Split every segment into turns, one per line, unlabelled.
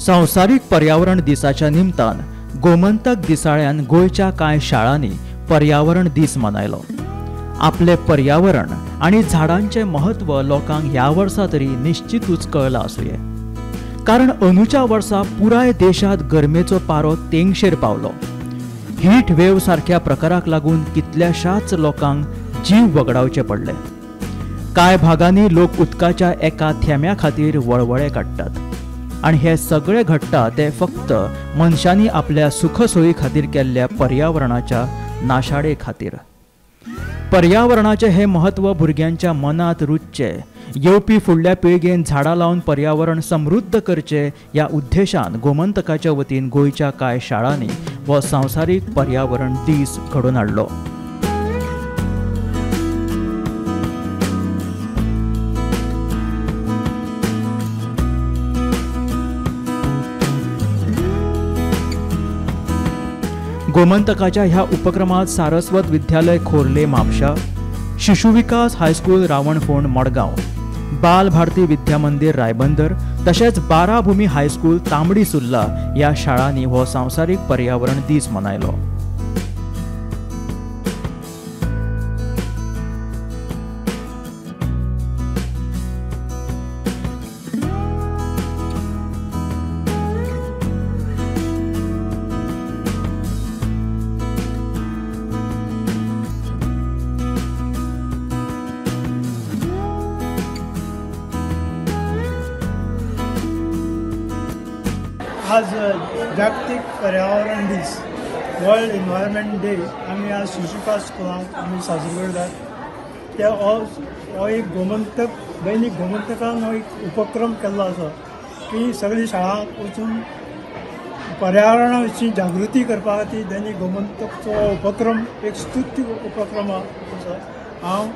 संवसारीक पर्यावरण दिसाच्या निमतान गोमंतक दिसाळ्यान गोंयच्या कांय शाळांनी पर्यावरण दीस मनयलो। आपले पर्यावरण आनी झाडांचें म्हत्व लोकांक ह्या वर्सा तरी निश्चितूच कळ्ळां आसुये, कारण अंदूच्या वर्सा पुराय देशांत गरमेचो पारो तेंगशेर पावलो। हीट वेव सारक्या प्रकाराक लागून कितल्याशाच लोकांक जीव वगडावचे पडले। कांय भागांनी लोक उदकाच्या एका थेंब्या खातीर वळवळे काडटात आनी हे सगळे घडटा ते फक्त मनशांनी आपल्या सुखसोयी खातीर केल्ल्या पर्यावरणाच्या नाशाडे खातीर। पर्यावरणाचें हें म्हत्व भुरग्यांच्या मनांत रुजचें, येवपी फुडल्या पिळगेन झाडां लावन पर्यावरण समृद्ध करचें ह्या उद्देशान गोमंतकाच्या वतीन गोंयच्या कांय शाळांनी हो संवसारीक पर्यावरण दीस घडोवन हाडलो। गोमंतकाच्या ह्या उपक्रमात सारस्वत विद्यालय खोर्ले म्हापशा, शिशुविकास हायस्कूल रावणफोंड मडगांव, बाल भारती विद्या मंदिर रायबंदर तशेंच बाराभूमी हायस्कूल तांबडी सुर्ला ह्या शाळांनी हो संवसारीक पर्यावरण दीस मनयलो।
आज जागतिक पर्यावरण दीस, वर्ल्ड एनवायरमेंट डे आमी आज शिशुविकास स्कुलांत आमी साजरो करतात। ते हो एक गोमंतक दैनिक गोमंतकान हो एक उपक्रम केल्लो आसा की सगळी शाळांक वचून पर्यावरणा विशीं जागृती करपा खातीर दैनिक गोमंतकचो उपक्रम एक स्तुत्य उपक्रम आसा। हांव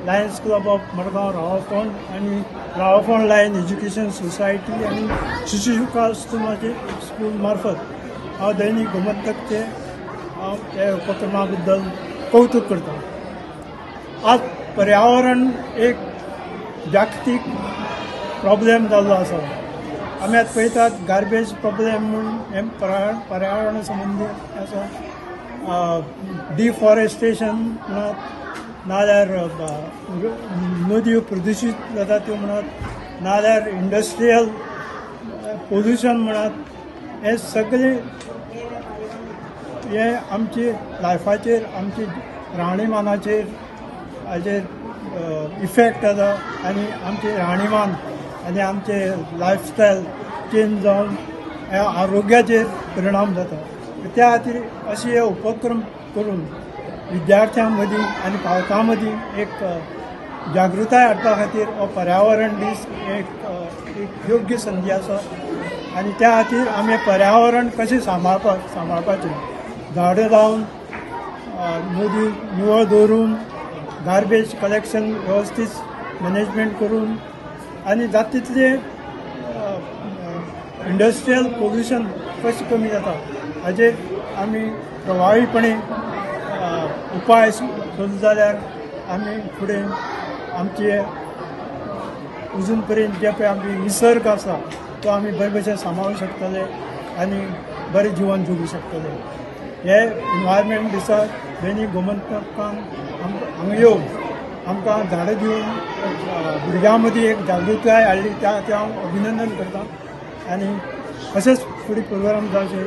Lions Club of Madgaon Ravalphond आनी रावळफोंड लायन एज्युकेशन सोसायटी आनी शिशुविकास स्कुलाचे स्कूल मार्फत हांव दैनिक गोमंतकचे हांव ह्या उपक्रमा बद्दल कौतुक करता। आज पर्यावरण एक जागतीक प्रॉब्लेम जाल्लो आसा। आमी आतां पळयतात गार्बेज प्रॉब्लेम म्हूण हें पर्यावरणा संबंदी आसा, डिफॉरेस्टेशन म्हणात, नाजाल्यार नदयो प्रदुशीत जाता त्यो म्हणात, नाजाल्यार इंडस्ट्रियल पोल्युशन म्हणात, हे सगळे हे आमचे लायफाचेर आमचे राहणीमानाचेर हाजेर इफेक्ट जाता आनी आमचे राहणीमान आनी आमचे लायफस्टायल चेंज जावन आरोग्याचेर परिणाम जाता। त्या खातीर अशे हे उपक्रम करून विद्यार्थ्यां मदीं आनी पालकां मदीं एक जागृताय हाडपा खातीर हो पर्यावरण दीस एक एक योग्य संदी आसा आनी त्या खातीर आमी पर्यावरण कशें सांबाळपाचें, झाडां लावन, नदी निवळ दवरून, गार्बेज कलेक्शन वेवस्थीत मॅनेजमेंट करून आनी जाता तितलें इंडस्ट्रियल पोल्युशन कशें कमी जाता हाजेर आमी प्रभावीपणे उपाय सोदले जाल्यार आमी फुडें आमचे अजून पर्यंत जे पळय आमचे निसर्ग आसा तो आमी बरे भशेन सांबाळूंक शकतले आनी बरें जिवन जगूंक शकतले। हे एनवायरमेंट दिसा दैनिक गोमंतकान हांगा येवन आमकां झाडां दिवन भुरग्यां मदीं एक जागृताय हाडली त्या खातीर हांव अभिनंदन करता आनी अशेंच फुडें प्रोग्राम जावचे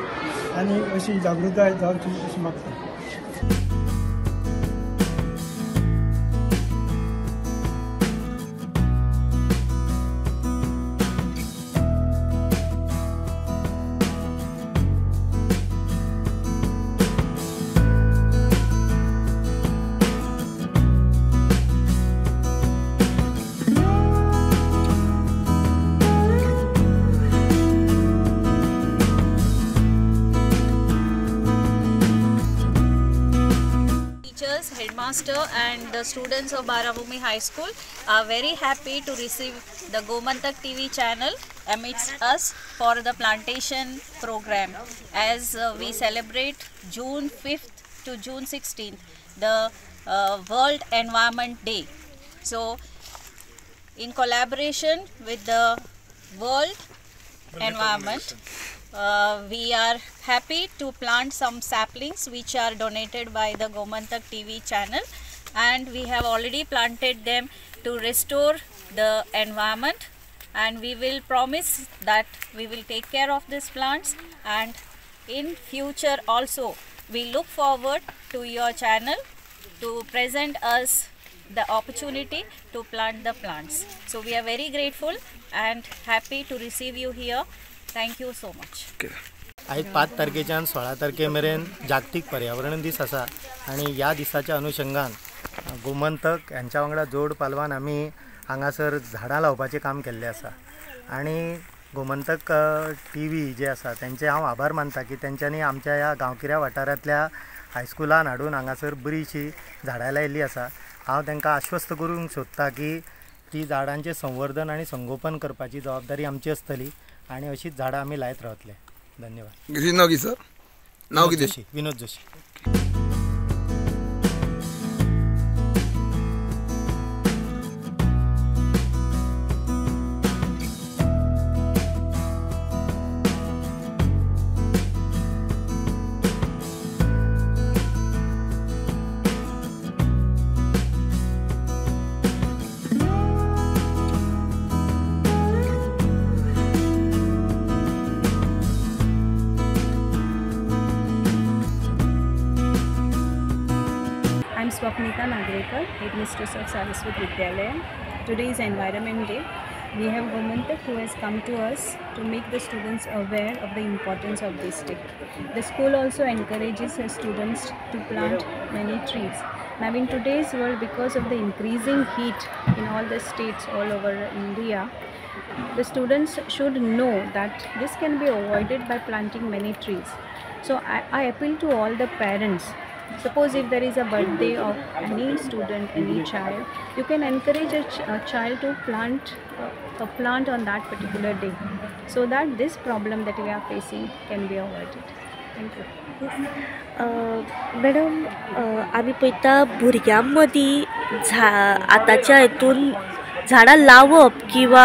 आनी अशी जागृताय जावची अशी मागता।
Headmaster and the students of Barabhumi High School are very happy to receive the Gomantak TV channel amidst us for the plantation program as we celebrate June 5th to June 16th, the World Environment Day. So, in collaboration with the World environment. We are happy to plant some saplings which are donated by the Gomantak TV channel, and we have already planted them to restore the environment, and we will promise that we will take care of these plants, and in future also we look forward to your channel to present us the opportunity to plant the plants. So we are very grateful and happy to receive you here. Thank you so much.
आयज 5 तारखेच्यान 16 तारखे मेरेन जागतीक पर्यावरण दीस आसा आनी ह्या दिसाच्या अनुशंगान गोमंतक यांच्या वांगडा जोड पालवान आमी हांगासर झाडां लावपाचें काम केल्लें आसा आनी गोमंतक टीव्ही जे आसा तेंचे हांव आभार मानता की तेंच्यांनी आमच्या ह्या गांवगिऱ्या वाठारांतल्या हायस्कुलान हाडून हांगासर बरीशी झाडां लायिल्ली आसा. हांव तांकां आश्वस्त करूंक सोदता की ती झाडांचें संवर्धन आनी संगोपन करपाची जबाबदारी आमची आसतली आनी अशीच झाडां आमी लायत रावतले. धन्यवाद.
नाव कितें सर? नाव कितें?
विनोद Joshi.
I'm Swapnita Nagrekar, Headmistress of Saraswat Vidyalaya. Today is Environment Day. We have Gomantak who has come to us to make the students aware of the importance of this day. The school also encourages the students to plant many trees. Now in today's world, because of the increasing heat in all the states all over India, the students should know that this can be avoided by planting many trees. So I appeal to all the parents. Suppose if there is a birthday of any student, any child, you can encourage a child to plant a plant on that particular day, so that this problem that we are facing can be avoided. Thank you.
Madam, आमी पळयता भुरग्यां मदीं आतांच्या हितून झाडां लावप किंवा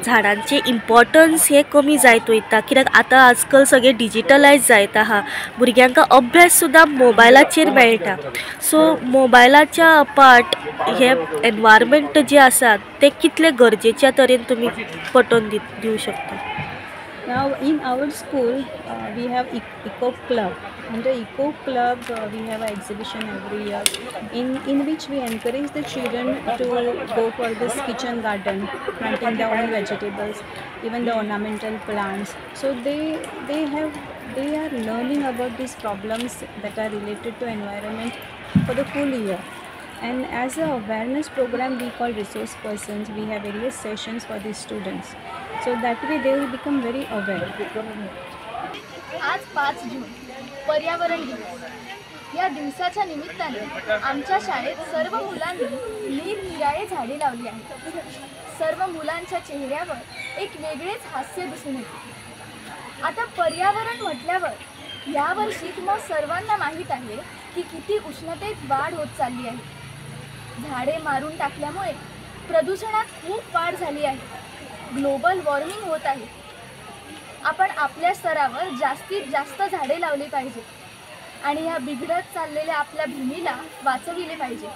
झाडांचें इम्पॉर्टन्स हें कमी जायत वयता, कित्याक आतां आजकाल सगळें डिजिटलायज जायत आहा, भुरग्यांक अभ्यास सुद्दां मोबायलाचेर मेळटा. सो मोबायलाच्या अपार्ट हे एनवायरमेंट जें आसा तें कितलें गरजेच्या तरेन तुमी पटोवन दिवं शकता?
Now in our school we have Eco Club. Under Eco Club we have an exhibition every year in which we encourage the children to go for this kitchen garden, planting their own vegetables, even the ornamental plants. So they are learning about these problems that are related to environment for the full year. And as an awareness program we call resource persons, we have various sessions for these students. So that way they will become very aware.
आज 5 जून पर्यावरण दिवस. या दिवसाच्या निमित्ताने आमच्या शाळेत सर्व मुलांनी निरनिराळे झाडे लावली आहेत. सर्व मुलांच्या चेहऱ्यावर एक वेगळेच हास्य दिसून येते. आता पर्यावरण म्हटल्यावर यावर्षी तुम्हा सर्वांना माहीत आहे की किती उष्णतेत वाढ होत चालली आहे. झाडे मारून टाकल्यामुळे प्रदूषणात खूप वाढ झाली आहे. ग्लोबल वॉर्मिंग होत आहे. आपण आपल्या स्तरावर जास्तीत जास्त झाडे लावली पाहिजे आणि ह्या बिघडत चाललेल्या आपल्या भूमीला वाचविले पाहिजे.